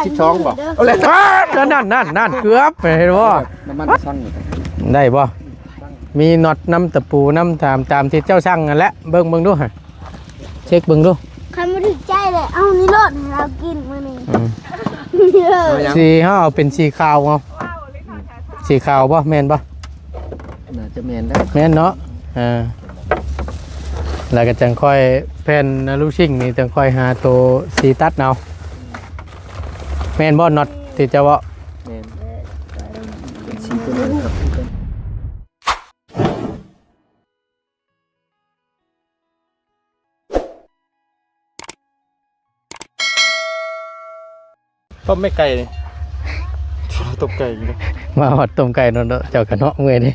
ສິບສອງບໍ່? ເອົາແລ້ວ ອ່າ ນັ້ນໆໆ ເກືອບ ເຫັນບໍ່? ນ້ຳມັນຊ່າງ ໄດ້ບໍ່? ມີນັອດນຳ ຕະປູນຳ ຕາມ ຕາມທີ່ເຈົ້າສັ່ງນັ້ນແຫຼະ ເບິ່ງ ເບິ່ງດູຫັ້ນ ເຊັກເບິ່ງດູ. ຄັນບໍ່ຖືກໃຈແຫຼະ ເອົານີ້ໂລດ ໃຫ້ລາວກິນມື້ນີ້. ອືມ ເອີ ເອົາຫຍັງ? ສີເຮົາເອົາເປັນສີຂາວເອົາ. ສີຂາວບໍ່? ແມ່ນບໍ່? ໜ້າຈະແມ່ນແລ້ວ ແມ່ນເນາະ. ອ່າ ແລ້ວກໍຈັ່ງຄ່ອຍແຜ່ນອາລູຊິງນີ້ ຈັ່ງຄ່ອຍຫາໂຕສີຕັດເອົາ. ແມ່ນບໍ່ນັອດທີ່ເຈົ້າເວົ້າ? ແມ່ນ ເປັນສີຕົວນີ້ຄັບຄືກັນ. ຕົ້ມແມ່ໄກ່ນີ້ ຕົ້ມໄກ່ນີ້ ມາຮອດຕົ້ມໄກ່ເນາະ ເຈົ້າກະເນາະ ເມື່ອຍເດ້.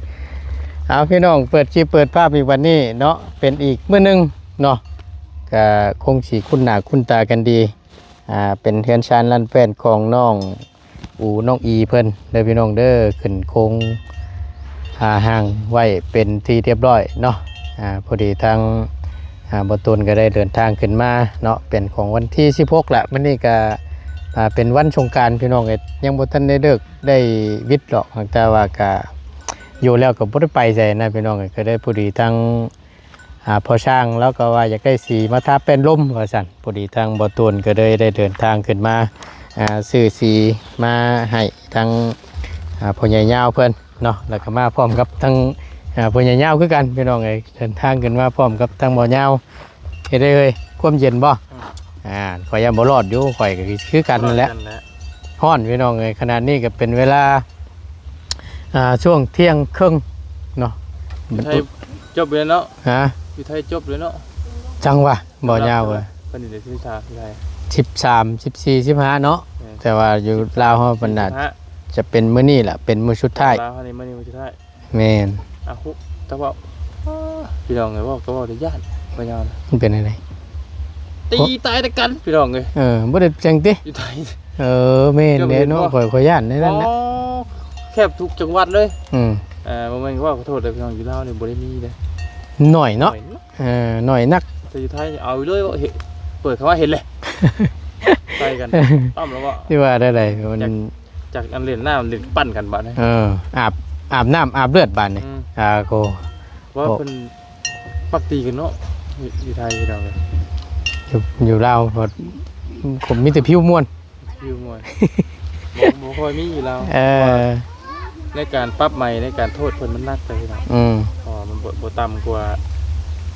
ເອົາ ພີ່ນ້ອງ ເປີດຄລິບເປີດພາບອີກບັດນີ້ເນາະ ເປັນອີກມື້ໜຶ່ງເນາະ ກະຄົງຊິຄຸ້ນໜ້າຄຸ້ນຕາກັນດີ. ອ່າ ເປັນເຮືອນຊານລານແປ້ນຂອງນ້ອງອູ ນ້ອງອີເພິ່ນເດີພີ່ນ້ອງເດີ ຂຶ້ນໂຄງ ອ່າ ຮ່າງໄວ້ເປັນທີ່ຮຽບຮ້ອຍເນາະ. ອ່າ ພໍດີທາງ ອ່າ ບໍ່ຕູນກໍໄດ້ເດີນທາງຂຶ້ນມາເນາະ ເປັນຂອງວັນທີສິບຫົກລະ. ມື້ນີ້ກໍ ອ່າ ເປັນວັນສົງການພີ່ນ້ອງເອີຍ ຍັງບໍ່ທັນໄດ້ເລີກໄດ້ວິດດອກ ແຕ່ວ່າກໍຢູ່ແລ້ວກໍບໍ່ໄດ້ໄປໃສນະພີ່ນ້ອງເອີຍ. ກໍໄດ້ພໍດີທາງ ອ່າ ພໍ່ຊ່າງລາວກໍວ່າຢາກໄດ້ສີມາທາແປ້ນລົມວ່າຊັ້ນ ພໍດີທາງບໍ່ຕູນກໍເລີຍໄດ້ເດີນທາງຂຶ້ນມາ ອ່າ ຊື້ສີມາໃຫ້ທາງ ອ່າ ພໍ່ໃຫຍ່ຍາວເພິ່ນເນາະ ແລ້ວກໍມາພ້ອມກັບທາງ ອ່າ ພໍ່ໃຫຍ່ຍາວຄືກັນພີ່ນ້ອງເອີຍ. ເດີນທາງຂຶ້ນມາພ້ອມກັບທາງບໍ່ຍາວ. ເຮັດໄດ້ເອີຍ ຄວາມເຢັນບໍ່? ອືມ ອ່າ ຂ້ອຍຍັງບໍ່ລອດຢູ່ ຂ້ອຍກໍຄືກັນນັ້ນແຫຼະ ຮ້ອນພີ່ນ້ອງເອີຍ. ຂະນະນີ້ກໍເປັນເວລາ ອ່າ ຊ່ວງທ່ຽງເຄິ່ງເນາະ. ຢູ່ໄທຈົບແລ້ວເນາະ. ຮະ? ຢູ່ໄທຈົບແລ້ວເນາະ. ຈັ່ງຫວະ ບໍ່ຍາວເວີຍ ເພິ່ນຢູ່ໃນສິບສາມ ຢູ່ໄທ ສິບສາມ ສິບສີ່ ສິບຫ້າເນາະ. ແມ່ນ ແຕ່ວ່າຢູ່ລາວເຮົາເພິ່ນອາດຈະເປັນມື້ນີ້ລະ ເປັນມື້ສຸດທ້າຍ. ລາວເຮົານີ້ມື້ນີ້ມື້ສຸດທ້າຍ. ແມ່ນ ອາ ແຕ່ວ່າ ພີ່ນ້ອງເອີຍ ເວົ້າກໍເວົ້າໄດ້ຢ້ານ ບໍ່ຍາວນະ. ມັນເປັນຈັ່ງໃດ? ຕີຕາຍແຕ່ກັນພີ່ນ້ອງເອີຍ. ເອີ ບໍ່ໄດ້ຈັ່ງຕິ? ຢູ່ໄທ. ເອີ ແມ່ນແຫຼະເນາະ ຂ້ອຍ ຂ້ອຍຢ້ານໃນນັ້ນແຫຼະ. ອໍ ແທບທຸກຈັງຫວັດເລີຍ. ອືມ ເອີ ບໍ່ແມ່ນວ່າ ຂໍໂທດເດີພີ່ນ້ອງ ຢູ່ລາວນີ້ບໍ່ໄດ້ມີເດ້ ໜ້ອຍເນາະ. ໜ້ອຍເນາະ ເອີ ໜ້ອຍນັກ. ແຕ່ຢູ່ໄທເອົາເລີຍ ເຫັນ ເປີດເຂົ້າມາເຫັນເລີຍ ໃສ່ກັນ ປ້ຳແລ້ວບໍ່? ທີ່ວ່າໄດ້ໆ ມັນ ຈາກ ຈາກອັນຫຼິ້ນນ້ຳຫຼິ້ນປັ່ນກັນບາດນີ້. ເອີ ອາບ ອາບນ້ຳອາບເລືອດບາດນີ້. ອືມ ອາໂກ ວ່າເພິ່ນມັກຕີກັນເນາະ ຢູ່ ຢູ່ໄທພີ່ນ້ອງເອີຍ. ຢູ່ ຢູ່ລາວ ມີແຕ່ຜິວມ່ວນ ຢູ່ມວຍ ບໍ່ ບໍ່ຄ່ອຍມີຢູ່ລາວ. ເອີ ໃນການປັບໃໝ ໃນການໂທດເພິ່ນມັນໜັກໄປພີ່ນ້ອງ. ອືມ ເພາະວ່າມັນບໍ່ ບໍ່ຕ່ຳກວ່າ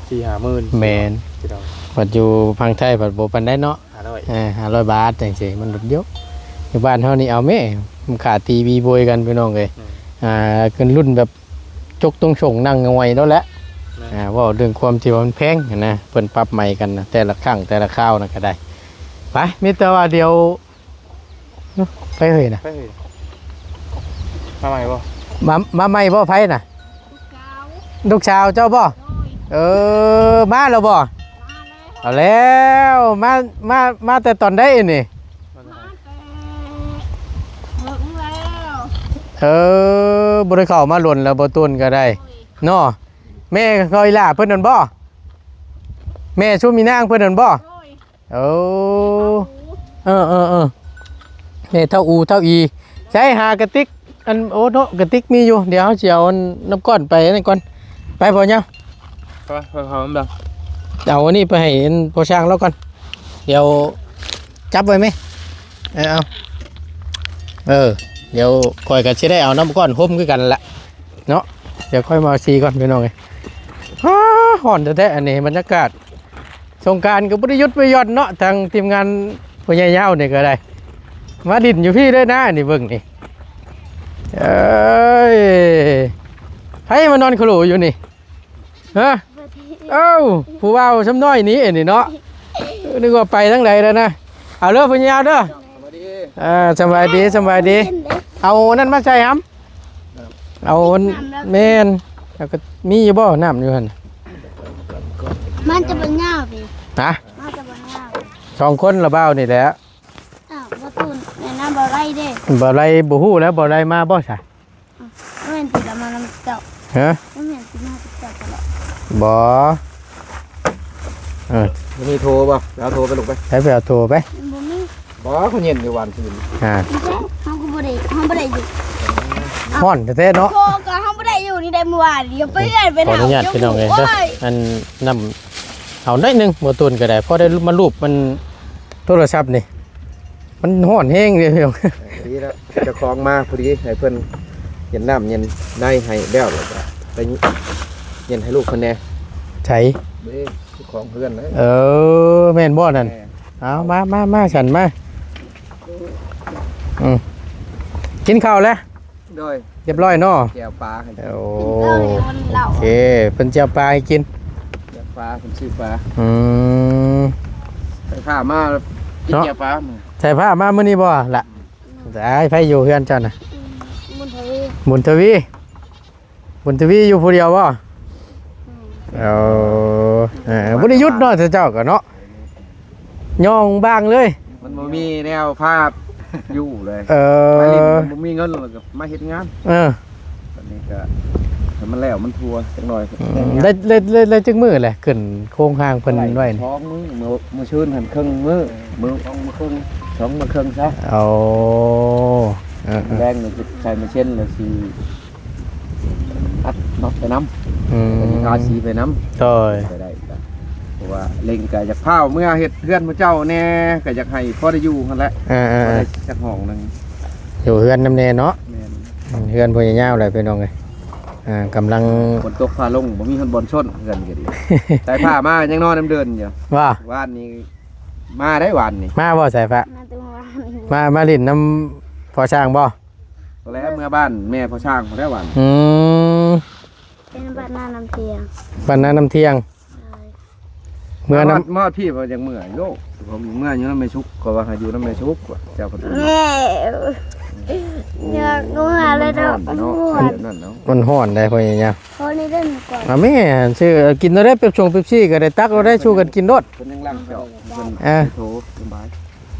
ສີ່ຫ້າໝື່ນ. ແມ່ນ ພີ່ນ້ອງ ບັດຢູ່ຝັ່ງໄທບັດບໍ່ປານໃດເນາະ. ຫ້າຮ້ອຍ ເອີ ຫ້າຮ້ອຍບາດຈັ່ງຊີ້ ມັນຢູ່ ຢູ່ບ້ານເຮົານີ້ເອົາແມ້ ມັນຂາຕີບີໂບຍກັນພີ່ນ້ອງເອີຍ. ອືມ ອ່າ ຂຶ້ນລຸ້ນແບບ ຈົກຕົງສົງນັ່ງຫງອຍໂລດແຫຼະ. ແມ່ນ ອ່າ ເວົ້າເລື່ອງຄວາມທີ່ວ່າມັນແພງຫັ້ນນະ ເພິ່ນປັບໃໝກັນນະ ແຕ່ລະຄັ້ງແຕ່ລະຄາວນັ້ນກໍໄດ້. ໄປ ມີແຕ່ວ່າດຽວ ໄປເຮີຍນະ ໄປເຮີຍ ມາໃໝ່ບໍ່? ມາ ມາໃໝ່ບໍ່ ໃຜນະ? ລູກສາວ ລູກສາວເຈົ້າບໍ່? ໂດຍ ເອີ ມາແລ້ວບໍ່? ມາແລ້ວ ເອົາແລ້ວ ມາ ມາ ມາແຕ່ຕອນໃດນີ້? ມາແຕ່ ເອີ ບໍ່ໄດ້ເຂົ້າມາດົນແລ້ວ ບໍ່ຕຸນກໍໄດ້ ໂດຍ ເນາະ. ແມ່ເຂົາອີ່ຫຼ້າເພິ່ນນັ້ນບໍ່? ແມ່ຊຸມອີນາງເພິ່ນນັ້ນບໍ່? ໂດຍ ໂອ້ ເອີໆໆ ແມ່ເຖົ້າອູເຖົ້າອີ ໃຊ້ຫາກະຕິກ ອັນ ໂອ້ເນາະ ກະຕິກມີຢູ່ ດຽວເຮົາຊິເອົາອັນນ້ຳກ້ອນໄປອັນນັ້ນກ່ອນ ໄປບໍ່ຍາວ ໄປ ໄປເອົານ້ຳດຳ ເອົາອັນນີ້ໄປໃຫ້ອັນພໍ່ຊ່າງລາວກ່ອນ ດຽວຈັບໄວ້ແມ ເອີ ເອົາ ເອີ ດຽວຂ້ອຍກໍຊິໄດ້ເອົານ້ຳກ້ອນຫົ່ມຄືກັນລະ ເນາະ ດຽວຂ້ອຍມາເອົາສີກ່ອນພີ່ນ້ອງເອີຍ. ຮ້ອນແທ້ໆ ອັນນີ້ບັນຍາກາດສົງການກໍບໍ່ໄດ້ຢຸດບໍ່ຢ່ອນເນາະ ທາງທີມງານພໍ່ໃຫຍ່ຍາວນີ້ກໍໄດ້ ມາຫຼິ້ນຢູ່ພີ້ເລີຍນະ ນີ້ເບິ່ງນີ້ ເອີຍ ໃຜມານອນໂຄໂລຢູ່ນີ້? ຮະ ເອົ້າ ຜູ້ບ່າວຊຳນ້ອຍນີ້ ອັນນີ້ເນາະ ນຶກວ່າໄປທາງໃດແລ້ວນະ. ເອົາເດີ ພໍ່ໃຫຍ່ຍາວເດີ ສະບາຍດີ ອ່າ ສະບາຍດີ ສະບາຍດີ ເອົານັ້ນມາໃສ່ຫຳ ເອົາ ແມ່ນ ແລ້ວກໍມີຢູ່ບໍ່ນ້ຳຢູ່ຫັ້ນ? ມາແຕ່ບ້ານຍາວຕິ ຮະ ມາແຕ່ບ້ານຍາວ ສອງຄົນລະບ່າວນີ້ແຫຼະ. ອ້າວ ບໍ່ຕູນ ແມ່ນນຳບໍ່ໄລເດ້ ບໍ່ໄລ ບໍ່ຮູ້ແລ້ວ ບໍ່ໄລມາບໍ່ຊະ? ແມ່ນຕິລະມານຳເຈົ້າ ຮະ ແມ່ນຕິມາກັບເຈົ້າຕະຫຼອດ ບໍ່ ເອີ ມີໂທບໍ່? ເອົາໂທໄປລູກໄປ ໃຫ້ໄປເອົາໂທໄປ ບໍ່ມີ ບໍ່ ເຂົາເຢັນຢູ່ວານຊືນ ອ່າ ເຮົາກໍບໍ່ໄດ້ ເຮົາບໍ່ໄດ້ຢູ່ ຮ້ອນແທ້ໆເນາະ ໂທກໍເຮົາບໍ່ໄດ້ຢູ່ນີ້ໄດ້ມື້ວານນີ້ ໄປເຮືອນໄປ ຂໍອະນຸຍາດພີ່ນ້ອງເອີຍເດີ ໂອ້ຍ ອັນນ້ຳ ເອົາໜ້ອຍໜຶ່ງ ບໍ່ຕູນກໍໄດ້ ພໍໄດ້ມາລູບມັນໂທລະສັບນີ້ ມັນຮ້ອນແຮງເດ້ພີ່ນ້ອງ ພໍດີແລ້ວ ເຈົ້າຂອງມາພໍດີ ໃຫ້ເພິ່ນເຢັນນ້ຳເຢັນໃນໃຫ້ແລ້ວ ແລ້ວກໍໄປເຢັນໃຫ້ລູກເພິ່ນແດ່ ໃສ ເດ້ ເຈົ້າຂອງເຮືອນເດ້ ເອີ ແມ່ນບໍ່ນັ້ນ ແມ່ນ ເອົາ ມາ ມາ ມາ ສັນມາ ອືມ ກິນເຂົ້າແລ້ວ ໂດຍ ຮຽບຮ້ອຍເນາະ ແຈ່ວປາໃຫ້ ໂອ້ ກິນເຂົ້າໃຫ້ມັນເຫຼົ້າ ໂອເຄ ເພິ່ນແຈ່ວປາໃຫ້ກິນ ແຈ່ວປາ ເພິ່ນຊື້ປາ ອືມ ໃສ່ຜ້າມາ ກິນ ເນາະ ແຈ່ວປາ ໃສ່ຜ້າມາມື້ນີ້ບໍ່ລະ ອືມ ຕາຍ ໃຜຢູ່ເຮືອນເຈົ້ານະ ອືມ ບຸນທະວີ ບຸນທະວີ ບຸນທະວີຢູ່ຜູ້ດຽວບໍ່ ອືມ ເອີ ເອີ ບໍ່ໄດ້ຢຸດເນາະ ເຈົ້າກໍເນາະ ຍ່ອງບາງເລີຍ ມັນບໍ່ມີແນວພາຢູ່ເລີຍ ເອີ ມາຫຼິ້ນ ບໍ່ມີເງິນ ແລ້ວກໍມາເຮັດງານ ເອີ ອັນນີ້ກໍໃຫ້ມັນແລ້ວມັນທົ່ວຈັກໜ່ອຍ ອືມ ໄດ້ ໄດ້ ໄດ້ ໄດ້ຈັກມື້ແຫຼະ ຂຶ້ນໂຄງຮ່າງເພິ່ນໄວ້ນີ້ ສອງມື້ ມື້ ມື້ຊືນຫັ້ນເຄິ່ງມື້ ມື້ສອງມື້ເຄິ່ງ ສອງມື້ເຄິ່ງຊະ ໂອ້ ເອີ ເອີ ແລງນີ້ຊິໃສ່ມາເຊັນ ແລ້ວຊິ ອັດເນາະ ໄປນຳ ອືມ ກໍຊິທາສີໄປນຳ ໂດຍ ໄປໄດ້ກໍ ເພາະວ່າເລັ່ງກໍຢາກພ້າວເມືອເຮັດເຮືອນໝູ່ເຈົ້າແດ່ ກໍຢາກໃຫ້ພໍໄດ້ຢູ່ຫັ້ນແຫຼະ ເອີໆໆ ພໍໄດ້ຈັກຫ້ອງໜຶ່ງ ຢູ່ເຮືອນນຳແດ່ເນາະ ແມ່ນ ເຮືອນພໍ່ໃຫຍ່ຍາວແຫຼະພີ່ນ້ອງເອີຍ ອ່າ ກຳລັງ ຝົນຕົກຟ້າລົງ ບໍ່ມີຄົນບ່ອນຊົນ ເຮືອນກໍດີ ສາຍຟ້າມາຍັງນອນນຳເດີ່ນຢູ່ ວ່າ ວານນີ້ ມາໄດ້ວານນີ້ ມາບໍ່ສາຍຟ້າ ມາແຕ່ວານນີ້ ມາ ມາຫຼິ້ນນຳພໍ່ຊ້າງບໍ່? ແລ້ວເມືອບ້ານແມ່ພໍ່ຊ້າງພຸ້ນແລ້ວຫວາ ອືມ ເປັນບ້ານນານ້ຳທ່ຽງ ບ້ານນານ້ຳທ່ຽງ ໂດຍ ເມືອນຳ ມາຮອດ ມາຮອດພີ້ບໍ່ ຍັງເມືອໂຍ ເມືອຢູ່ນຳແມ່ສຸກ ກໍວ່າໃຫ້ຢູ່ນຳແມ່ສຸກ ເຈົ້າເພິ່ນ ແມ່ ຢາກເມືອແລ້ວເນາະ ມັນຮ້ອນເນາະ ມັນຮ້ອນໄດ໋ ພໍ່ໃຫຍ່ຍາວ ຂໍນີ້ເດີກ່ອນ ອ່າ ແມ່ ຊື້ ເອີ ກິນແລ້ວເປັບຊົງເປັບຊີກໍໄດ້ ຕັກແລ້ວໄດ້ ສູ່ກັນກິນໂລດ ເພິ່ນຍັງລ້າງຈອກ ເອີ ໂທສະບາຍ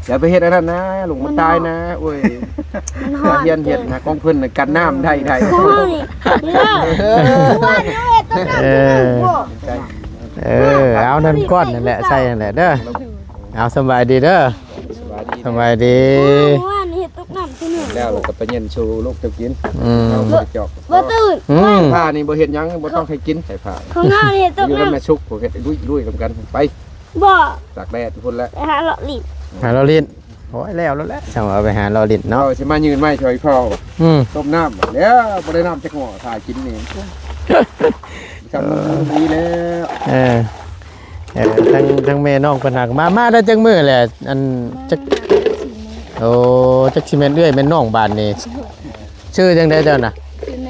ຢ່າໄປເຮັດອັນນັ້ນນະ ລົງມາຕາຍນະ ໂອ້ຍ ມັນຮ້ອນ ຮຽນເຮັດນະ ຂອງເພິ່ນນະ ກັນນ້ຳໄດ້ ໄດ້ ຂອງເຮົານີ້ ເອີ ເອີ ເອົານັ້ນກ້ອນນັ້ນແຫຼະ ໃສ່ນັ້ນແຫຼະເດີ ເອົາ ສະບາຍດີເດີ ສະບາຍດີ ສະບາຍດີ ເມື່ອວານນີ້ເຮັດຕົກນ້ຳ ແລ້ວກໍໄປເຢັນສູ່ລູກເຈົ້າກິນ ອືມ ເຮົາບໍ່ໄດ້ຈອກ ບໍ່ຕື່ນ ອືມ ຜ້ານີ້ບໍ່ເຮັດຫຍັງ ບໍ່ຕ້ອງໃຫ້ກິນ ໃສ່ຜ້າ ຂອງເຮົານີ້ຕົກ ຢູ່ນຳ ນ້ຳ ແມ່ສຸກ ເຮັດລຸຍໆນຳກັນ ໄປ ບໍ່ ຕາກແດດພຸ້ນແຫຼະ ໄປຫາເລາະຫຼິ້ນ ຫາເລາະຫຼິ້ນ ໂອ້ຍ ແລ້ວແລ້ວແຫຼະ ຊ່າງວ່າໄປຫາເລາະຫຼິ້ນເນາະ ເອົາຊິມາຍື່ນໄມ້ຊ່ອຍພໍ່ ອືມ ຕົ້ມນ້ຳ ແລ້ວບໍ່ໄດ້ນ້ຳຈັກຫົວ ຖ້າກິນນີ້ ຈຳບໍ່ມີແລ້ວ ເອີ ເອີ ທັງ ທັງແມ່ນ້ອງເພິ່ນຫາກະມາ ມາໄດ້ຈັກມື້ແຫຼະ ອັນ ຈັກ ໂອ້ ຈັກຊິແມ່ນເອື້ອຍແມ່ນນ້ອງບາດນີ້ ຊື່ຈັ່ງໃດເຈົ້ານະ? ຊື່ແໜ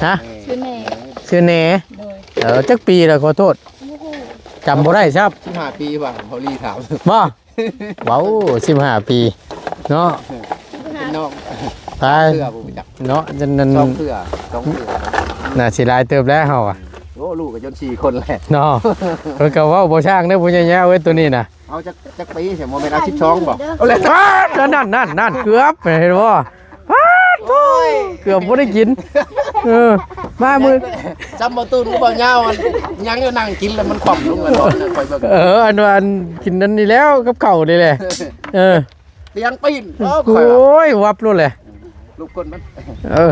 ຮະ? ຊື່ແໜ ຊື່ແໜ ໂດຍ ເອີ ຈັກປີແລ້ວ ຂໍໂທດ? ບໍ່ຮູ້ ຈຳບໍ່ໄດ້ຊ້ຳ ສິບຫ້າປີວ່າ ເຮົາລີຖາມ ບໍ່? ເວົ້າ ສິບຫ້າປີເນາະ ເປັນນ້ອງ ຕາຍ ເທື່ອບໍ່ຮູ້ຈັກເນາະ ຈັ່ງນັ້ນ ສອງເທື່ອ ສອງເທື່ອ ໜ້າຊິຫຼາຍເຕີບແລ້ວເຮົາອະ ໂອ້ ລູກກໍຈົນສີ່ຄົນແລ້ວເນາະ ເພິ່ນກໍເວົ້າບໍ່ຊ່າງເດີ ຜູ້ໃຫຍ່ຍາວເອີຍ ໂຕນີ້ນະ ເອົາຈັກ ຈັກປີ ບໍ່ແມ່ນເອົາສິບສອງບໍ່? ເອົາແລ້ວ ນັ້ນ ນັ້ນ ນັ້ນ ເກືອບ ເຫັນບໍ່? ປາດໂທ້ ໂອ້ຍ ເກືອບບໍ່ໄດ້ກິນ ເອີ ມາມື້ ຈຳບໍ່ຕູ້ນບໍ່ຍາວ ຍັງຢູ່ນັ່ງກິນແລ້ວມັນຂວ້ຳລົງ ອັນນັ້ນຂ້ອຍເບິ່ງ ເອີ ອັນວ່າ ອັນກິນອັນນີ້ແລ້ວ ກັບເຂົ້ານີ້ແຫຼະ ເອີ ຕຽງປີນ ໂອ້ ຂ້ອຍວ່າ ໂອ້ຍ ວັບໂລດແຫຼະ ລູກຄົນມັນ ເອີ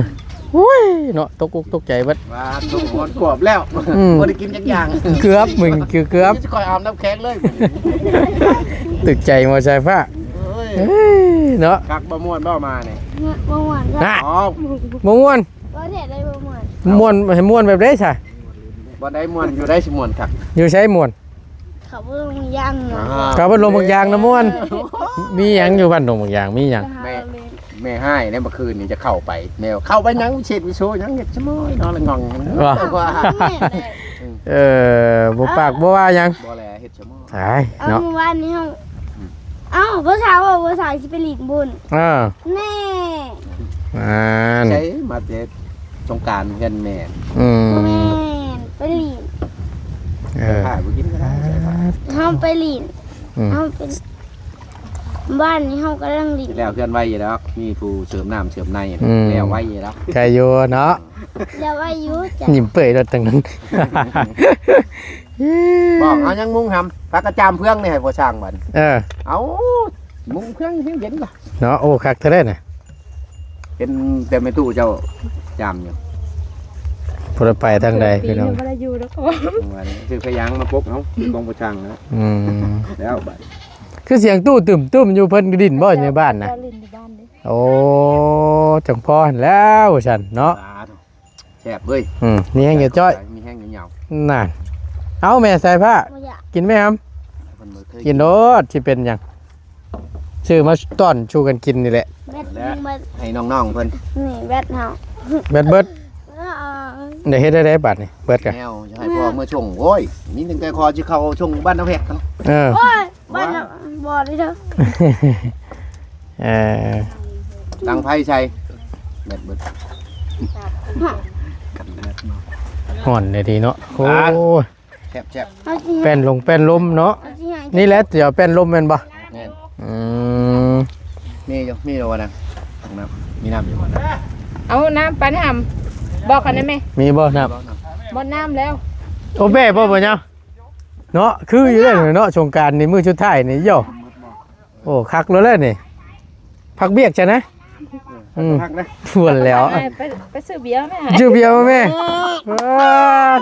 ໂອ້ຍ ເນາະ ຕົກອົກຕົກໃຈເບິດ ວ່າຕົກຮອດຂວບແລ້ວ ອືມ ບໍ່ໄດ້ກິນຈັກຢ່າງ ເກືອບ ມຶງ ເກືອບ ຊິຄ່ອຍອາບນ້ຳແຂງເລີຍ ຕຶກໃຈບໍ່ສາຍຟ້າ ໂອ້ຍ ເອີຍ ເນາະ ຄັກບໍ່ ມ່ວນບໍ່ມານີ້ ບໍ່ມ່ວນ ນະ ເອົ້າ ບໍ່ມ່ວນ ບໍ່ແທ້ໄດ້ບໍ່ມ່ວນ ມ່ວນ ໃຫ້ມ່ວນແບບໃດຊະ ບໍ່ໄດ້ມ່ວນ ຢູ່ໃດຊິມ່ວນຄັກ ຢູ່ໃສມ່ວນ ເຂົາບໍ່ລົງຢາງເນາະ ອ່າ ເຂົາບໍ່ລົງບັກຢາງນະມ່ວນ ມີຫຍັງຢູ່ບ້ານດົງບັກຢາງ ມີຫຍັງ ແມ່ ແມ່ຮ້າຍໃນເມື່ອຄືນນີ້ຈະເຂົ້າໄປ ແມ່ເຂົ້າໄປຫຍັງ ເຊັດວິໂຊຫຍັງ ເຮັດຊະມອຍນອນລະງ່ອງ ວ່າ ວ່າ ແມ່ນແຫຼະ ເອີ ບໍ່ປາກບໍ່ວ່າຫຍັງ ບໍ່ແລ ເຮັດຊະມອຍ ຕາຍ ເອົ້າ ເນາະ ມື້ວານນີ້ເຮົາ ເອົ້າ ພາສາເວົ້າພາສາຊິໄປຫຼິ້ນບຸນ ເອີ ແນ່ ອ່າ ໃສມາແຕ່ ສົງການເຮືອນແມ່ ອືມ ບໍ່ແມ່ນ ໄປຫຼິ້ນ ເອີ ເຮົາໄປຫຼິ້ນ ອືມ ເຮົາໄປ ບ້ານນີ້ເຮົາກຳລັງຫຼິ້ນ ແລ້ວເຮືອນໄວຢູ່ດອກ ມີຜູ້ເສີມນ້ຳເສີມໃນ ອືມ ແລ້ວໄວຢູ່ດອກ ໃກ້ຢູ່ເນາະ ແລ້ວໄວຢູ່ ຍິ້ມເປີຍໂລດທັງນັ້ນ ບອກເອົາຍັງມຸງຫຳ ພາກະຈາມເຟືອງນີ້ໃຫ້ພໍ່ຊ່າງບັດ ເອີ ເອົາ ມຸງເຄື່ອງເຢັນໆ ເນາະ. ໂອ້ ຄັກແທ້ເດ້ນະ ເຫັນແຕ່ແມ່ຕູ້ເຈົ້າຈາມຢູ່. ບໍ່ໄດ້ໄປທາງໃດພີ່ນ້ອງ ບໍ່ໄດ້ຢູ່ດອກ ຊື້ພະຍາງມາປົກເຮົາ ຂອງປະຊ່າງນະ. ອືມ ແລ້ວບາດ ຄືສຽງຕູ້ຕຶ້ມໆ ຢູ່ ເພິ່ນຫຼິ້ນບໍ່ຢູ່ບ້ານນະ? ເຈົ້າຫຼິ້ນຢູ່ບ້ານເດ້. ໂອ້ ຈັ່ງພໍຫັ້ນແລ້ວຊັ້ນເນາະ. ສາທຸ ແຊບເວີຍ. ອືມ ມີແຮງຢ່າຈ້ອຍ ມີແຮງຍາວໆ ນັ້ນ. ເອົາແມ່ສາຍຟ້າ ບໍ່ຢາກ ກິນໄໝຫຳ? ເພິ່ນບໍ່ເຄີຍ ກິນໂລດ ຊິເປັນຫຍັງ. ຊື້ມາຕ້ອນສູ່ກັນກິນນີ້ແຫຼະ ແບັດ ແລະ ເບິດ ໃຫ້ນ້ອງໆເພິ່ນ. ນີ້ແບັດເຮົາ ແບັດເບິດ. ເອີ ໄດ້ເຮັດໄດ້ໃດບາດນີ້ ເບິດກະ ແນວຈະໃຫ້ພໍ່ເມືອສົ່ງ. ໂອ້ຍ ມີຕັ້ງແຕ່ຂໍຊິເຂົ້າສົ່ງບ້ານນາແພກຫັ້ນ. ເອີ ໂອ້ຍ ບ້ານເຮົາບໍ່ໄດ້ເດີ. ເອີ ຕັ້ງໄຟໃສ່ ແບັດເບິດ. ຮ້ອນເດເນາະ. ໂອ້ຍ ແຊບໆ ແປ້ນລົງແປ້ນລົມເນາະ. ນີ້ແຫຼະ ຊິເອົາແປ້ນລົມແມ່ນບໍ່? ແມ່ນ. ອືມ ມີຢູ່ ມີຢູ່ວ່ານະ ນ້ຳ ມີນ້ຳຢູ່. ເອົານ້ຳປານຫຳ ບອກກັນໄດ້ແມ? ມີບໍ່ນ້ຳ? ໝົດນ້ຳແລ້ວ. ໂອ້ ແບບໍ່ບໍ່ຫຍັງເນາະ. ຄືຢູ່ເດ້ເນາະ ສົງການນີ້ມື້ສຸດທ້າຍນີ້. ໂຢ ໂອ້ ຄັກໂລດແລ້ວນີ້ ພັກວຽກຊະນະ. ອືມ ພັກນະ ຊວນແລ້ວ ໄປ ໄປ ໄປຊື້ເບຍແມ່ ຊື້ເບຍມາແມ່. ໂອ້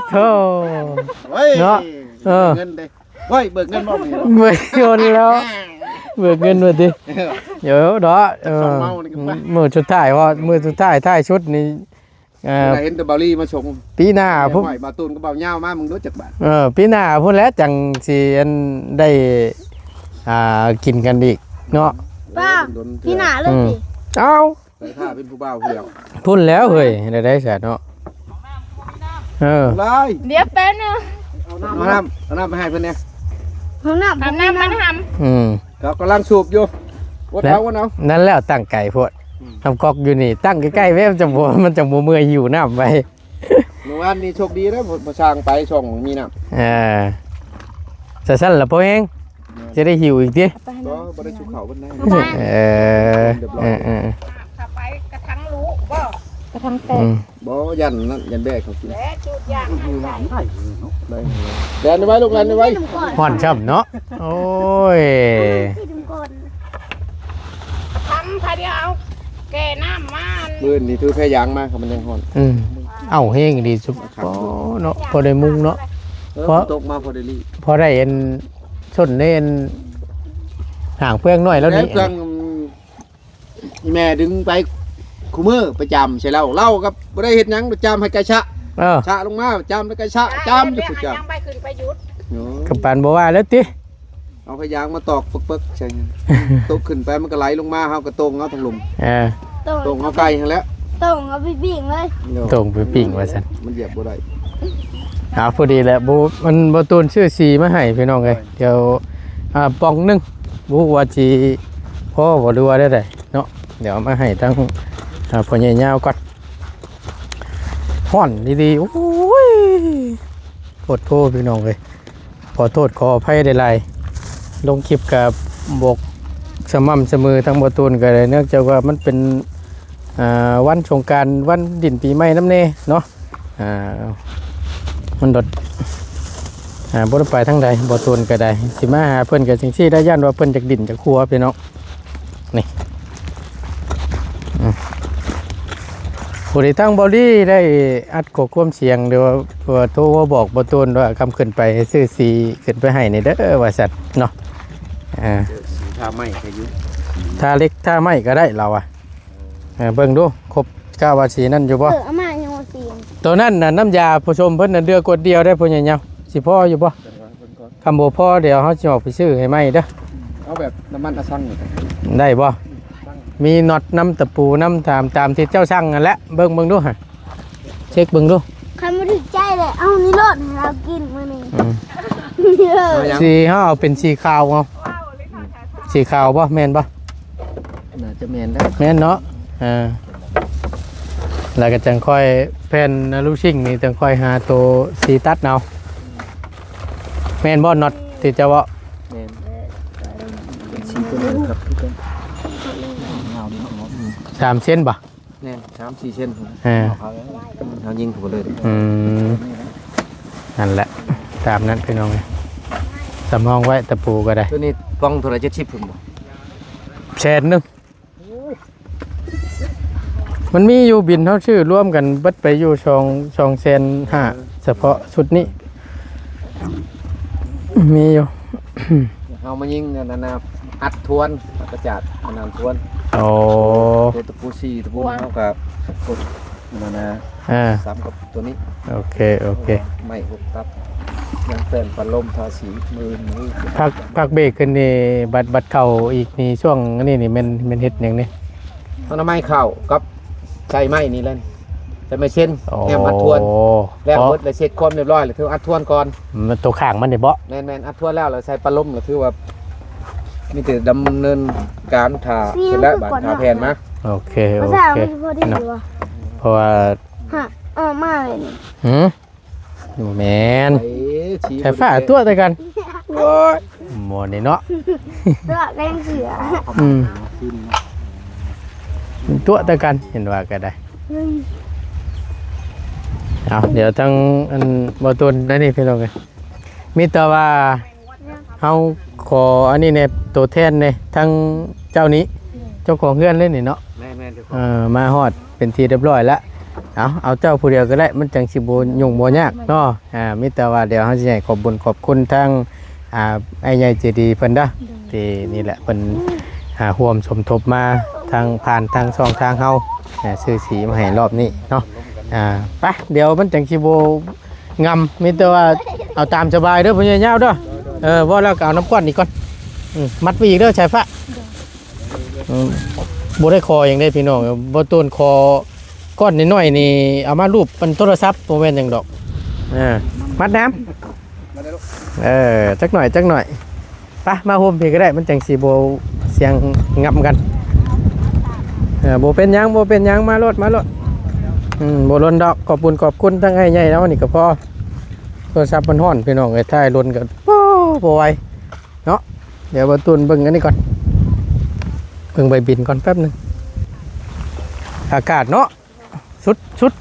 ໂທ້ ໂອ້ຍ ເນາະ. ເອີ ເງິນເດ້ ໂອ້ຍ ເບີກເງິນບໍ່ນີ້ ເບີກເງິນແລ້ວ ເບີກເງິນວ່າຕິ. ເອີ ເອີ ດອກ ເອີ ມື້ສຸດທ້າຍ ມື້ສຸດທ້າຍ ທ້າຍສຸດນີ້ ເອີ ເຫັນແຕ່ບ່າວລີມາສົ່ງ. ປີໜ້າພຸ້ນ ບ່າວຕູນກັບບ່າວຍາວມາ ມຶງຮູ້ຈັກບາດ. ເອີ ປີໜ້າພຸ້ນແຫຼະ ຈັ່ງຊິອັນໄດ້ ອ່າ ກິນກັນອີກເນາະ ປ້າ. ປີໜ້າເລີຍຕິ. ເອົ້າ ໄປຖ້າເປັນຜູ້ບ່າວຜູ້ດຽວ ພຸ້ນແລ້ວເຮີ້ຍ. ໄດ້ໄດ້ຊະເນາະ. ເອີ ດຽວແປັບໜຶ່ງ ເອົານ້ຳ ເອົານ້ຳ ເອົານ້ຳໄປໃຫ້ເພິ່ນແດ່. ເອົານ້ຳ ເອົານ້ຳມານຳ. ອືມ ເຂົາກຳລັງສູບຢູ່ ອົດເອົາ ອົດເອົາ. ນັ້ນແຫຼະ ຕັ້ງໄກໂພດ. ອືມ ນ້ຳກອກຢູ່ນີ້ ຕັ້ງໃກ້ໆ ແວບ ມັນຈັ່ງບໍ່ ມັນຈັ່ງບໍ່ເມື່ອຍຫິວນ້ຳໄປ. ມື້ວານນີ້ໂຊກດີເດີ ບໍ່ ບໍ່ຊ່າງໄປຊ່ອງມີນ້ຳ. ເອີ ຊັ້ນໆລະພໍແຮງ ຈະໄດ້ຫິວອີກຕິ. ບໍ່ ບໍ່ໄດ້ຊຸກເຂົ້າເພິ່ນໄດ້. ເອີ ເອີ ເອີ ເອີ ເຂົ້າໄປກະທັງລູກບໍ່ ກະທັງແຕກ. ອືມ ບໍ່ ຢ້ານນັ້ນ ຢ້ານແບກເຂົາກິນ. ແລ່ນໄວລູກ ແລ່ນໄວ. ຮ້ອນຊ້ຳເນາະ. ໂອ້ຍ ທຳພາດຽວເອົາແກ່ນ້ຳມາ. ມື້ນີ້ຖືແພຢາງມາ ຄັນມັນຍັງຮ້ອນ. ອືມ ເອົາແຮງອີ່ຫຼີສຸ. ໂອ້ເນາະ ພໍໄດ້ມຸງເນາະ. ເອີ ພໍ ຕົກມາພໍໄດ້ລີ້ ພໍໄດ້ອັນ ຊົນໃນອັນ ຫາງເຟືອງນ້ອຍແລ້ວນີ້ ເຟືອງ ອີ່ແມ່ດຶງໄປຄູ່ມື້ ໄປຈາມໃສ່ເຮົາ ເຮົາກໍບໍ່ໄດ້ເຮັດຫຍັງ ໄປຈາມໃຫ້ໄກ່ຊະ. ເອີ ຊະລົງມາ ຈາມໃຫ້ໄກ່ຊະ ຈາມຢູ່ພຸ້ນ ຈາມ ຍັງໄປຂຶ້ນໄປຢຸດ. ໂອ້ ກຳປານບໍ່ວ່າແລ້ວຕິ. ເອົາພະຍາງມາຕອກເປິກໆໃສ່ ຕົກຂຶ້ນໄປມັນກໍໄຫຼລົງມາ ເຮົາກໍຕົງເອົາທາງລຸ່ມ. ເອີ ຕົງເອົາໄກ່ຫັ້ນແຫຼະ ຕົງເອົາໄປປີ້ງເລີຍ. ຕົງໄປປີ້ງວ່າຊັ້ນ ມັນຢຽບບໍ່ໄດ້. ເອົາ ພໍດີແຫຼະ ບໍ່ ມັນບໍ່ ບໍ່ຕູນຊື້ສີມາໃຫ້ພີ່ນ້ອງເອີຍ. ເອີ ດຽວ ອ່າ ປ່ອງໜຶ່ງ ບໍ່ຮູ້ວ່າຊິພໍບໍ່ ຫຼືວ່າແນວໃດເນາະ. ດຽວເອົາມາໃຫ້ທາງ ອ່າ ພໍ່ໃຫຍ່ຍາວກ່ອນ. ຮ້ອນອີ່ຫຼີ ໂອ້ຍ ໂພດໂພພີ່ນ້ອງເອີຍ. ຂໍໂທດຂໍອະໄພຫຼາຍໆ ລົງຄລິບກໍບໍ່ສະໝ່ຳສະເໝີ ທັງບໍ່ຕູນກໍໄດ້ ເນື່ອງຈາກວ່າມັນເປັນ ອ່າ ວັນສົງການ ວັນດິນປີໃໝ່ນຳແດ່ເນາະ. ອ່າ ມັນໂດດ ອ່າ ບໍ່ໄດ້ໄປທາງໃດ ບໍ່ຕູນກໍໄດ້ ຊິມາຫາເພິ່ນກໍຈັ່ງຊີ້ໄດ້ ຢ້ານວ່າເພິ່ນຢາກດິນຢາກຫົວພີ່ນ້ອງ. ນີ້ ອືມ ຜູ້ໃດທາງເບົາລີໄດ້ອັດຂໍ້ຄວາມສຽງ ຫຼືວ່າ ວ່າໂທມາບອກບໍ່ຕູນວ່າຄຳຂຶ້ນໄປຊື້ສີຂຶ້ນໄປໃຫ້ນີ້ເດີວ່າຊັ້ນເນາະ. ອ່າ ສີທາໄມ້ກໍຢູ່ ທາເຫຼັກທາໄມ້ກໍໄດ້ລາວວ່າ. ເອີ ເບິ່ງດູ ຄົບ ກະວ່າສີນັ້ນຢູ່ບໍ່? ເອີ ເອົາມາຍັງວ່າສີ ໂຕນັ້ນນະ ນ້ຳຢາປະສົມເພິ່ນນະ ເດືອກວດດຽວໄດ້ ພໍ່ໃຫຍ່ຍາວ ຊິພໍຢູ່ບໍ່? ເບິ່ງກ່ອນ ເບິ່ງກ່ອນ ຄັນບໍ່ພໍ ດຽວເຮົາຊິອອກໄປຊື້ໃຫ້ໃໝ່ເດີ. ເອົາແບບນ້ຳມັນອະຊັງນີ້ ໄດ້ບໍ່? ມີນັອດນຳ ຕະປູນຳ ຕາມ ຕາມທີ່ເຈົ້າສັ່ງນັ້ນແຫຼະ. ເບິ່ງ ເບິ່ງດູຫະ ເຊັກເບິ່ງດູ. ຄັນບໍ່ຖືກໃຈແຫຼະ ເອົານີ້ໂລດ ໃຫ້ລາວກິນມື້ນີ້. ອືມ ເອີ ເອົາຫຍັງ? ສີເຮົາເອົາເປັນສີຂາວເອົາ. ສີຂາວບໍ່? ແມ່ນບໍ່? ໜ້າຈະແມ່ນແລ້ວ ແມ່ນເນາະ. ອ່າ ແລ້ວກໍຈັ່ງຄ່ອຍແຜ່ນລູກຊິງນີ້ ຈັ່ງຄ່ອຍຫາໂຕສີຕັດເອົາ. ແມ່ນບໍ່ ນັອດທີ່ເຈົ້າເວົ້າ? ແມ່ນ ເປັນສີຕົວນີ້ຄັກຄືກັນ ຍາວດີເນາະ. ສາມເຊັນບໍ່? ແມ່ນ ສາມສີ່ເຊັນພຸ້ນ. ເອີ ເຮົາຍິງເຂົ້າໄປເລີຍ. ອືມ ນັ້ນແຫຼະ ຕາມນັ້ນພີ່ນ້ອງເອີຍ. ສຳຮອງໄວ້ ຕະປູກໍໄດ້. ຕົວນີ້ປ່ອງເທົ່າໃດ? ເຈັດສິບພຸ້ນບໍ່? ແສນໜຶ່ງ. ໂອ້ຍ ມັນມີຢູ່ ບິນເຮົາຊື້ລວມກັນເບິດໄປຢູ່ສອງ ສອງແສນຫ້າ ສະເພາະຊຸດນີ້ ມີຢູ່. ເຮົາມາຍິງອັນນັ້ນນະ ອັດທວນ ອັດກະຈາດອັນນັ້ນທວນ. ອໍ ຕົວຕະປູສີ່ຕະປູ ເຮົາກໍກົດອັນນັ້ນນະ ອ່າ ຊ້ຳກັບ ຕົວນີ້. ໂອເຄ ໂອເຄ ໄມ້ຫົກຕັບ ຍັງແປງພັດລົມທາສີ ມື້ ມື້ ພັກ ພັກເບຣກຂຶ້ນນີ້ ບັດ ບັດເຂົ້າອີກນີ້ ຊ່ວງນີ້ນີ້ແມ່ນ ແມ່ນເຮັດຫຍັງນີ້? ອະນາໄມເຂົ້າກັບໃສ່ໄມ້ນີ້ແຫຼະ ໃສ່ໄມ້ເຊັນ ອໍ ແນມອັດທວນ ແລ້ວເບິດແລ້ວ ເຊັດຄວາມຮຽບຮ້ອຍແລ້ວ ຖືອັດທວນກ່ອນ. ອືມ ໂຕຂ້າງມັນນີ້ບໍ? ແມ່ນໆ ອັດທວນແລ້ວ ແລ້ວໃສ່ພັດລົມ ແລ້ວຖືວ່າມີແຕ່ດຳເນີນການ ຖ້າເສັດແລ້ວ ບາດຖ້າແຜ່ນມາ. ໂອເຄ ໂອເຄ ເນາະ ເພາະວ່າ ຮະ ອອກມາເລີຍນີ້ ຫື? ບໍ່ແມ່ນ ໄຟຟ້າຕົວະໃສ່ກັນ. ໂອ້ຍ ບໍ່ນີ້ເນາະ ຕົວະກັນເສືອ. ອືມ ຕົວະໃສ່ກັນ ເຫັນວ່າກໍໄດ້. ເອົາ ດຽວທາງອັນບໍ່ຕົ້ນໄດ້ນີ້ພີ່ນ້ອງເອີຍ ມີແຕ່ວ່າ ເຮົາຂໍອັນນີ້ແດ່ ໂຕແທນແດ່ ທາງເຈົ້ານີ້ ເຈົ້າຂອງເຮືອນເລີຍນີ້ເນາະ. ແມ່ນໆ ເຈົ້າຂອງ ເອີ ມາຮອດເປັນທີ່ຮຽບຮ້ອຍລະ. ເອົາ ເອົາເຈົ້າຜູ້ດຽວກໍໄດ້ ມັນຈັ່ງຊິບໍ່ຫຍຸ້ງບໍ່ຍາກເນາະ. ອ່າ ມີແຕ່ວ່າດຽວເຮົາຊິໃຫ້ຂອບບຸນຂອບຄຸນທາງ ອ່າ ອ້າຍໃຫຍ່ໃຈດີເພິ່ນເດີ ໂດຍ ທີ່ນີ້ແຫຼະ ເພິ່ນ ອ່າ ຮ່ວມສົມທົບມາທາງ ຜ່ານທາງຊ່ອງທາງເຮົາ ອ່າ ຊື້ສີມາໃຫ້ລອບນີ້ເນາະ. ອ່າ ໄປ ດຽວມັນຈັ່ງຊິບໍ່ ງຳ ມີແຕ່ວ່າເອົາຕາມສະບາຍເດີພໍ່ໃຫຍ່ຍາວເດີ. ເອີ ເວົ້າແລ້ວກໍເອົານຳກ້ອນນີ້ກ່ອນ ອືມ ມັດໄປອີກເດີສາຍຟ້າ. ອືມ ບໍ່ໄດ້ຂໍຫຍັງເດ້ພີ່ນ້ອງ ບໍ່ຕົ້ນຂໍກ້ອນນ້ອຍໆນີ້ ເອົາມາລູບອັນໂທລະສັບ ບໍ່ແມ່ນຫຍັງດອກ. ເອີ ມັດນຳ ເອີ ຈັກໜ້ອຍ ຈັກໜ້ອຍ. ປະ ມາໂຮມພີ້ກໍໄດ້ ມັນຈັ່ງຊິບໍ່ສຽງງຳກັນ. ເອີ ບໍ່ເປັນຫຍັງ ບໍ່ເປັນຫຍັງ ມາໂລດ ມາໂລດ. ອືມ ບໍ່ລົນດອກ ຂອບບຸນຂອບຄຸນທາງອ້າຍໃຫຍ່ເຮົານີ້ກໍພໍ. ໂທລະສັບມັນຮ້ອນພີ່ນ້ອງເອີຍ ຖ່າຍລົນກໍ ໂອ້ ບໍ່ໄຫວເນາະ. ດຽວບ່າວຕູນເບິ່ງອັນນີ້ກ່ອນ ເບິ່ງໃບບິນກ່ອນແປັບໜຶ່ງ ອາກາດເນາະ. ສຸດ ສຸດ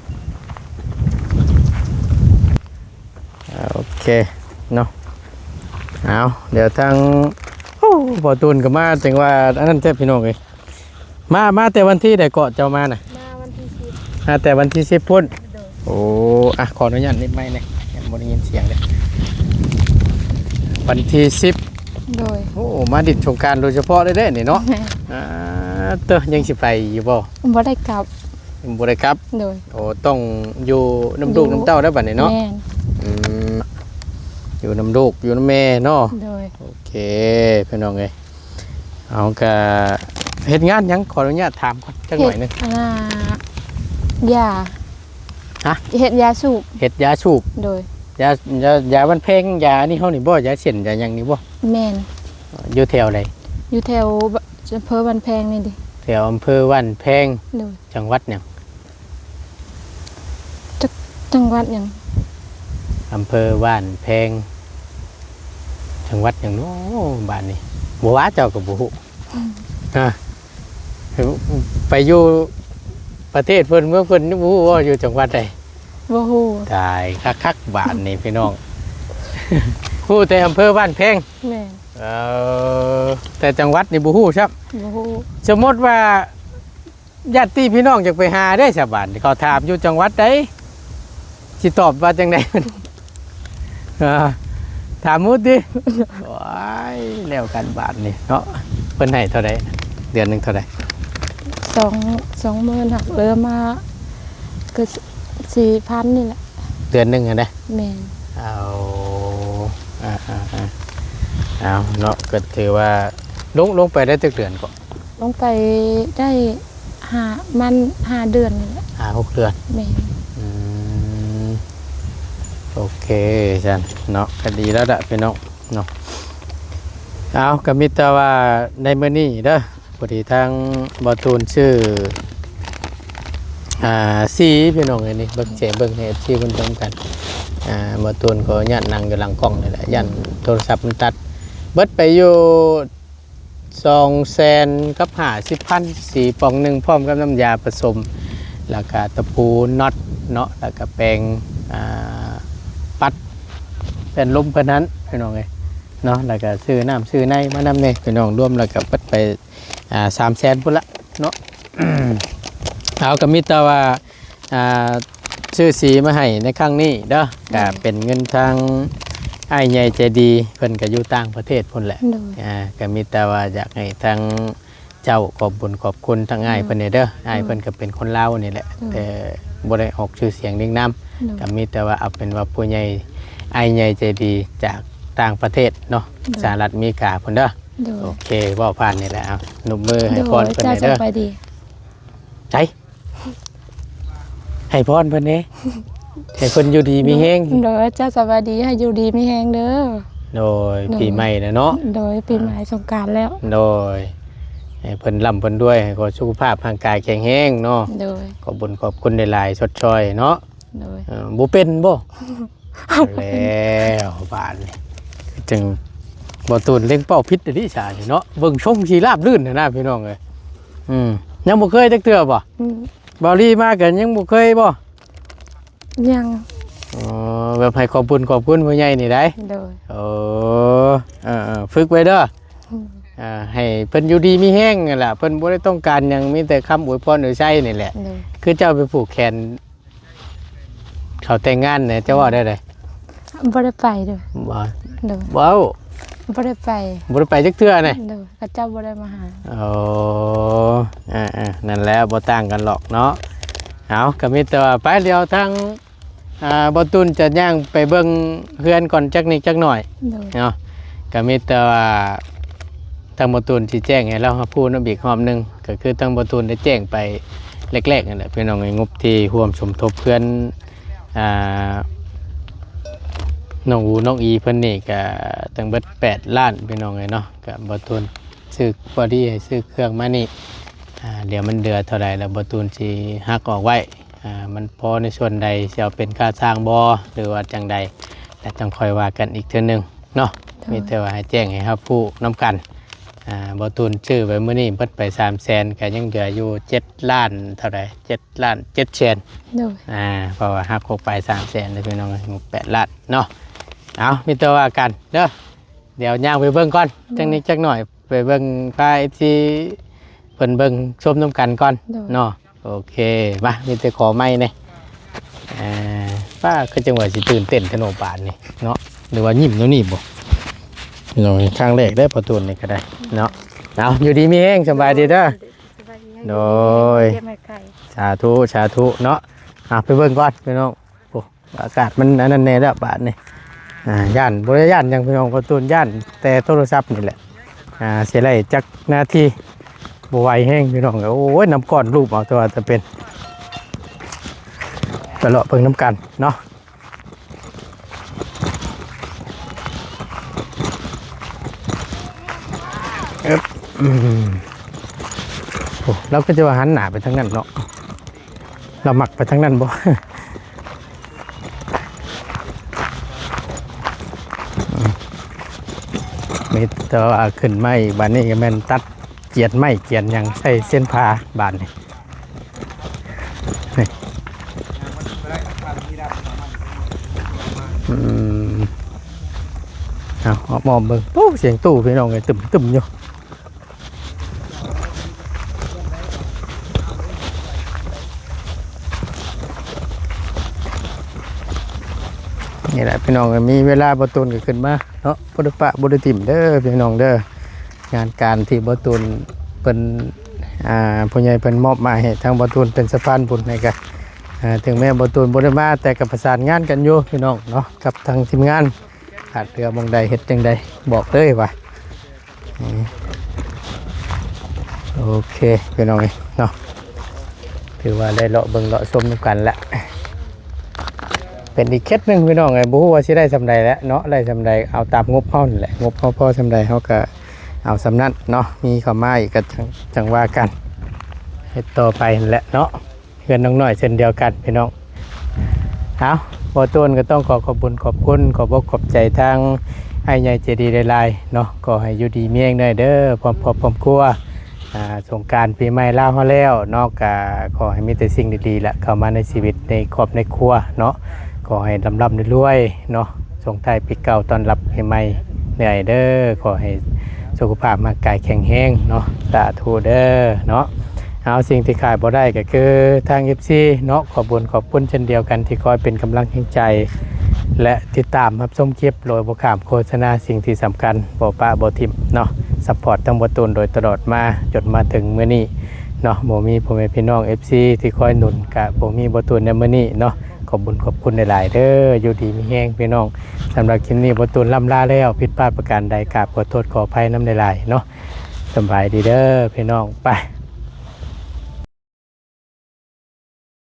ໂອເຄເນາະ. ເອົາ ດຽວທາງ ໂອ້ ບ່າວຕູນກໍມາ ຈັ່ງວ່າອັນນັ້ນແທ້ພີ່ນ້ອງເອີຍ. ມາ ມາແຕ່ວັນທີໃດເກາະເຈົ້າມານະ? ມາວັນທີສິບ ມາແຕ່ວັນທີສິບພຸ້ນ. ໂດຍ ໂອ້ ອ່ະ ຂໍອະນຸຍາດນິດໄມແດ່ ຍັງບໍ່ໄດ້ຍິນສຽງເດ້. ວັນທີສິບ ໂດຍ ໂອ້ ມາດິນສົງການໂດຍສະເພາະເລີຍເດ້ນີ້ເນາະ. ແມ່ນ ອ່າ ເຕີ ຍັງຊິໄປຢູ່ບໍ່? ບໍ່ໄດ້ກັບ ບໍ່ໄດ້ກັບ. ໂດຍ ໂອ້ ຕ້ອງຢູ່ນຳລູກນຳເຕົ້າແລ້ວບັດນີ້ເນາະ. ແມ່ນ ອືມ ຢູ່ນຳລູກຢູ່ນຳແມ່ເນາະ. ໂດຍ ໂອເຄພີ່ນ້ອງເອີຍ ເຮົາກະເຮັດງານຫຍັງ ຂໍອະນຸຍາດຖາມກ່ອນຈັກໜ້ອຍໜຶ່ງ. ເຮັດ ອ່າ ຢາ ຮະ ເຮັດຢາສູບ ເຮັດຢາສູບ. ໂດຍ ຢາ ຢາ ຢາວັນແພງ ຢາອັນນີ້ເຮົານີ້ບໍ່ ຢາເສັ້ນຢາຫຍັງນີ້ບໍ່? ແມ່ນ ຢູ່ແຖວໃດ? ຢູ່ແຖວ ອຳເພີບ້ານແພງນີ້ເດ. ແຖວອຳເພີບ້ານແພງ. ໂດຍ ຈັງຫວັດຫຍັງ? ຈັກ ຈັງຫວັດຫຍັງ? ອຳເພີບ້ານແພງ ຈັງຫວັດຫຍັງເນາະບາດນີ້? ບໍ່ວ່າເຈົ້າກໍບໍ່ຮູ້. ອືມ ຮະ ໄປຢູ່ປະເທດເພິ່ນເມືອງເພິ່ນ ຍັງບໍ່ຮູ້ວ່າຢູ່ຈັງຫວັດໃດ? ບໍ່ຮູ້. ຕາຍຄັກໆບາດນີ້ພີ່ນ້ອງ ຮູ້ແຕ່ອຳເພີບ້ານແພງ. ແມ່ນ ເອີ ແຕ່ຈັງຫວັດນີ້ບໍ່ຮູ້ຊ້ຳ. ບໍ່ຮູ້. ສົມມຸດວ່າ ຍາດຕິພີ່ນ້ອງຢາກໄປຫາເດ້ຊະບາດນີ້ ເຂົາຖາມຢູ່ຈັງຫວັດໃດ ຊິຕອບວ່າຈັ່ງໃດ? ອ່າ ຖາມໝູຕິ. ໂອ້ຍ ແລ້ວກັນບາດນີ້ເນາະ. ເພິ່ນໃຫ້ເທົ່າໃດ? ເດືອນໜຶ່ງເທົ່າໃດ? ສອງ ສອງໝື່ນ ຫາກເຫຼືອມາ ກໍສີ່ພັນນີ້ແຫຼະ ເດືອນໜຶ່ງຫັ້ນເດ້. ແມ່ນ ເອົາ ອ່າ ເອົາເນາະ ກໍຖືວ່າລົງ ລົງໄປໄດ້ຈັກເດືອນເກາະ? ລົງໄປໄດ້ຫ້າ ມັນຫ້າເດືອນນີ້ແຫຼະ. ຫ້າຫົກເດືອນ. ແມ່ນ ອືມ ໂອເຄຊັ້ນເນາະ ກໍດີແລ້ວລະພີ່ນ້ອງເນາະ. ເອົາ ກໍມີແຕ່ວ່າໃນມື້ນີ້ເດີ ພໍດີທາງບ່າວຕູນຊື້ ອ່າ ສີພີ່ນ້ອງເອີຍ ນີ້ເບິ່ງ ເສເບິ່ງໃຫ້ເອັຟຊີເພິ່ນເບິ່ງກັນ. ອ່າ ບ່າວຕູນຂໍອະນຸຍາດນັ່ງຢູ່ຫຼັງກ້ອງນີ້ແຫຼະ ຢ້ານໂທລະສັບມັນຕັດ. ເບິດໄປຢູ່ ສອງແສນກັບຫ້າສິບພັນ ສີປ່ອງໜຶ່ງ ພ້ອມກັບນ້ຳຢາປະສົມ ແລ້ວກະຕະປູນັອດເນາະ ແລ້ວກະແປງ ອ່າ ປັດແປ້ນລົມເພິ່ນຫັ້ນພີ່ນ້ອງເອີຍເນາະ. ແລ້ວກະຊື້ນ້ຳຊື້ໃນມານຳແດ່ພີ່ນ້ອງ ລວມແລ້ວກະເບິດໄປ ອ່າ ສາມແສນພຸ້ນລະເນາະ. ເອົາ ກໍມີແຕ່ວ່າ ອ່າ ຊື້ສີມາໃຫ້ໃນຄັ້ງນີ້ເດີ ກໍເປັນເງິນທາງອ້າຍໃຫຍ່ໃຈດີ ເພິ່ນກໍຢູ່ຕ່າງປະເທດພຸ້ນແຫຼະ. ອ່າ ກໍມີແຕ່ວ່າຢາກໃຫ້ທາງເຈົ້າຂອບບຸນຂອບຄຸນທາງອ້າຍເພິ່ນແດ່ເດີ. ອ້າຍເພິ່ນກໍເປັນຄົນລາວນີ້ແຫຼະ ແຕ່ບໍ່ໄດ້ອອກຊື່ສຽງລຽງນາມ. ກໍມີແຕ່ວ່າເອົາເປັນວ່າຜູ້ໃຫຍ່ ອ້າຍໃຫຍ່ໃຈດີຈາກຕ່າງປະເທດເນາະ ສະຫະລັດອາເມລິກາພຸ້ນເດີ. ໂອເຄ ເວົ້າຜ່ານນີ້ແຫຼະ ເອົາ ນົບມືໃຫ້ພອນເພິ່ນແດ່ເດີ. ໃສ ໃຫ້ພອນເພິ່ນແດ່ ໃຫ້ເພິ່ນຢູ່ດີມີແຮງ. ໂດຍ ເຈົ້າສະບາຍດີ ໃຫ້ຢູ່ດີມີແຮງເດີ. ໂດຍ ໂດຍ ປີໃໝ່ແລ້ວເນາະ. ໂດຍ ປີໃໝ່ສົງການແລ້ວ. ໂດຍ ໃຫ້ເພິ່ນລ່ຳເພິ່ນລວຍ ໃຫ້ຂອະສຸຂະພາບຮ່າງກາຍແຂງແຮງເນາະ. ໂດຍ ຂອບບຸນຂອບຄຸນຫຼາຍໆ ຊົດຊ່ອຍເນາະ. ໂດຍ ເອີ ບໍ່ເປັນບໍ່? ແລ້ວບາດນີ້ ຈຶ່ງບໍ່ຕູນເລັງເປົ້າຜິດອີ່ຫຼີຊະນີ້ເນາະ. ເບິ່ງຊົງຊິລາບລື່ນຫັ້ນນະ ພີ່ນ້ອງເອີຍ. ອືມ ຍັງບໍ່ເຄີຍຈັກເທື່ອບໍ່? ອືມ ບ່າວລີມາກໍຍັງບໍ່ເຄີຍບໍ່? ຍັງ. ອໍ ແບບໃຫ້ຂອບບຸນຂອບຄຸນຜູ້ໃຫຍ່ນີ້ໄດ໋. ໂດຍ ໂອ້ ເອີໆ ຝຶກໄວ້ເດີ. ອືມ ອ່າ ໃຫ້ເພິ່ນຢູ່ດີມີແຮງນັ້ນລະ ເພິ່ນບໍ່ໄດ້ຕ້ອງການຫຍັງ ມີແຕ່ຄຳອວຍພອນອວຍໄຊນີ້ແຫຼະ. ໂດຍ ຄືເຈົ້າໄປຜູກແຂນ ເຂົາແຕ່ງງານແຫຼະ ເຈົ້າເວົ້າແນວໃດ? ບໍ່ໄດ້ໄປເດີ. ບໍ່ ໂດຍ ເວົ້າ ບໍ່ໄດ້ໄປ ບໍ່ໄດ້ໄປຈັກເທື່ອນະ. ໂດຍ ເຂົາເຈົ້າບໍ່ໄດ້ມາຫາ. ໂອ້ ເອີໆ ນັ້ນແຫຼະ ບໍ່ຕ່າງກັນຫຼອກເນາະ. ເອົາ ກໍມີແຕ່ວ່າໄປ ດຽວທາງ ອ່າ ບ່າວຕູນຈະຍ່າງໄປເບິ່ງເຮືອນກ່ອນຈັກນິດຈັກໜ້ອຍ. ໂດຍ ເນາະ ກໍມີແຕ່ວ່າທາງບ່າວຕູນຊິແຈ້ງໃຫ້ລາວຮັບຮູ້ນຳອີກຮອບໜຶ່ງ ກໍຄືທາງບ່າວຕູນໄດ້ແຈ້ງໄປແລກໆ ນັ້ນແຫຼະ ພີ່ນ້ອງເອີຍ. ງົບທີ່ຮ່ວມສົມທົບເຮືອນ ອ່າ ນ້ອງອູ ນ້ອງອີເພິ່ນນີ້ ກໍທັງເບິດແປດລ້ານ ພີ່ນ້ອງເອີຍເນາະ. ກໍບ່າວຕູນຊື້ ພໍດີໃຫ້ຊື້ເຄື່ອງມານີ້ ອ່າ ດຽວມັນເຫຼືອເທົ່າໃດ ແລ້ວບ່າວຕູນຊິຫັກອອກໄວ້ ອ່າ ມັນພໍໃນສ່ວນໃດ ຊິເອົາເປັນຄ່າສ້າງບໍ່ ຫຼືວ່າຈັ່ງໃດ ແລ້ວຈັ່ງຄ່ອຍວ່າກັນອີກເທື່ອໜຶ່ງເນາະ. ໂດຍ ມີແຕ່ວ່າໃຫ້ແຈ້ງໃຫ້ຮັບຮູ້ນຳກັນ. ອ່າ ບ່າວຕູນຊື້ໄວ້ມື້ນີ້ເບິດໄປສາມແສນ ກໍຍັງເຫຼືອຢູ່ເຈັດລ້ານເທົ່າໃດ ເຈັດລ້ານເຈັດແສນ. ໂດຍ ອ່າ ເພາະວ່າຫັກອອກໄປສາມແສນເດ້ ພີ່ນ້ອງເອີຍ ງົບແປດລ້ານເນາະ. ເອົາ ມີແຕ່ວ່າກັນເດີ ດຽວຍ່າງໄປເບິ່ງກ່ອນ ໂດຍ ຈັກນິດຈັກໜ້ອຍ ໄປເບິ່ງ ພາເອັຟຊີເພິ່ນເບິ່ງຊົມນຳກັນກ່ອນ ໂດຍ ເນາະ. ໂອເຄ ມາ ມີແຕ່ຂໍໄມ້ແດ່. ອ່າ ປ້າ ຄືຈັ່ງວ່າຊິຕື່ນເຕັ້ນແທ້ເນາະບາດນີ້ເນາະ ຫຼືວ່າຍິ້ມແນວນີ້ບໍ່? ພີ່ນ້ອງ ຄັ້ງແລກເດ້ ພໍ່ຕູນນີ້ກໍໄດ້ເນາະ. ເອົາ ຢູ່ດີມີແຮງ ສະບາຍດີເດີ. ສະບາຍດີ ໂດຍ ເຈັບໄມ້ໄຂ້ ສາທຸ ສາທຸເນາະ. ເອົາ ໄປເບິ່ງກ່ອນ ພີ່ນ້ອງ. ໂອ້ ອາກາດມັນອັນນັ້ນແດ່ແລ້ວບາດນີ້. ອ່າ ຢ້ານ ບໍ່ໄດ້ຢ້ານຫຍັງ ພີ່ນ້ອງ ພໍ່ຕູນ ຢ້ານແຕ່ໂທລະສັບນີ້ແຫຼະ. ອ່າ ຊິໄລ່ຈັກນາທີ ບໍ່ໄຫວແຮງ ພີ່ນ້ອງ. ໂອ້ຍ ນ້ຳກ້ອນລູບເອົາ ແຕ່ວ່າຈະເປັນ ໄປເລາະເບິ່ງນຳກັນເນາະ. ເອີບ ອືມ ໂອ້ ລາວກໍຈະວ່າຫັນໜ້າໄປທາງນັ້ນເນາະ. ລາວມັກໄປທາງນັ້ນບໍ່? ມີແຕ່ວ່າຂຶ້ນໄມ້ ບາດນີ້ກໍແມ່ນຕັດກຽນໄມ້ກຽນຫຍັງໃສ່ເສັ້ນຜ່າບາດນີ້. ນີ້ ອືມ ເອົາ ເອົາມອມເບິ່ງ. ໂອ້ ສຽງຕູ້ ພີ່ນ້ອງເອີຍ ຕຶ້ມໆຢູ່. ນີ້ແຫຼະ ພີ່ນ້ອງເອີຍ ມີເວລາບໍ່ຕູນກໍຂຶ້ນມາເນາະ ບໍ່ໄດ້ປະບໍ່ໄດ້ຖິ້ມເດີ ພີ່ນ້ອງເດີ. ງານການທີ່ບໍ່ຕູນເພິ່ນ ອ່າ ຜູ້ໃຫຍ່ເພິ່ນມອບໝາຍໃຫ້ທາງບໍ່ຕູນເປັນສະພານບຸນໃຫ້ກະ ເຖິງແມ່ນບໍ່ຕູນບໍ່ໄດ້ມາ ແຕ່ກໍປະສານງານກັນຢູ່ ພີ່ນ້ອງເນາະ ກັບທາງທີມງານ. ຂາດເຫຼືອໝ່ອງໃດເຮັດຈັ່ງໃດບອກເລີຍວ່າ. ໂອເຄ ພີ່ນ້ອງເອີຍເນາະ ຖືວ່າໄດ້ເລາະເບິ່ງເລາະຊົມນຳກັນລະ ເປັນອີກເຂດໜຶ່ງ ພີ່ນ້ອງເອີຍ. ບໍ່ຮູ້ວ່າຊິໄດ້ສ່ຳໃດແຫຼະເນາະ ໄດ້ສ່ຳໃດເອົາຕາມງົບເຮົານັ້ນແຫຼະ ງົບເຮົາພໍສ່ຳໃດເຮົາກໍເອົາສ່ຳນັ້ນເນາະ. ມີເຂົ້າມາອີກກໍຈັ່ງ ຈັ່ງວ່າກັນ ເຮັດຕໍ່ໄປຫັ້ນແຫຼະເນາະ. ເຮືອນນ້ອງນ້ອຍເຊັ່ນດຽວກັນ ພີ່ນ້ອງ. ເອົາ ບໍ່ຕູນກໍຕ້ອງຂໍຂອບບຸນຂອບຄຸນ ຂອບອົກຂອບໃຈທາງອ້າຍໃຫຍ່ໃຈດີຫຼາຍໆເນາະ. ຂໍໃຫ້ຢູ່ດີມີແຮງເດີ ພ້ອມຄອບພ້ອມຄົວ. ອ່າ ສົງການປີໃໝ່ລາວເຮົາແລ້ວເນາະ ກໍຂໍໃຫ້ມີແຕ່ສິ່ງດີໆລະເຂົ້າມາໃນຊີວິດ ໃນຄອບໃນຄົວເນາະ. ຂໍໃຫ້ລ່ຳໆລວຍໆເນາະ ສົ່ງທ້າຍປີເກົ່າຕ້ອນຮັບປີໃໝ່ເດີ. ຂໍໃຫ້ ສຸຂະພາບຮ່າງກາຍແຂງແຮງເນາະ ສາທຸເດີເນາະ. ເອົາ ສິ່ງທີ່ຂາດບໍ່ໄດ້ກໍຄືທາງເອັຟຊີເນາະ ຂອບບຸນຂອບຄຸນເຊັ່ນດຽວກັນທີ່ຄອຍເປັນກຳລັງແຮງໃຈ ແລະ ຕິດຕາມຮັບຊົມຄລິບໂດຍບໍ່ຂ້າມໂຄສະນາ. ສິ່ງທີ່ສຳຄັນ ບໍ່ປະບໍ່ຖິ້ມເນາະ ຊັບພອດທັງບໍ່ຕູນໂດຍຕະຫຼອດມາຈົນມາເຖິງມື້ນີ້ເນາະ. ບໍ່ມີພໍ່ແມ່ພີ່ນ້ອງເອັຟຊີທີ່ຄອຍໜູນ ກະບໍ່ມີບໍ່ຕູນໃນມື້ນີ້ເນາະ. ຂອບບຸນຂອບຄຸນຫຼາຍໆເດີ ຢູ່ດີມີແຮງພີ່ນ້ອງ. ສຳລັບຄລິບນີ້ບໍ່ຕູນລ່ຳລາແລ້ວ ຜິດພາດປະການໃດກາບຂໍໂທດຂໍອະໄພນຳຫຼາຍໆເນາະ. ສະບາຍດີເດີພີ່ນ້ອງ ໄປ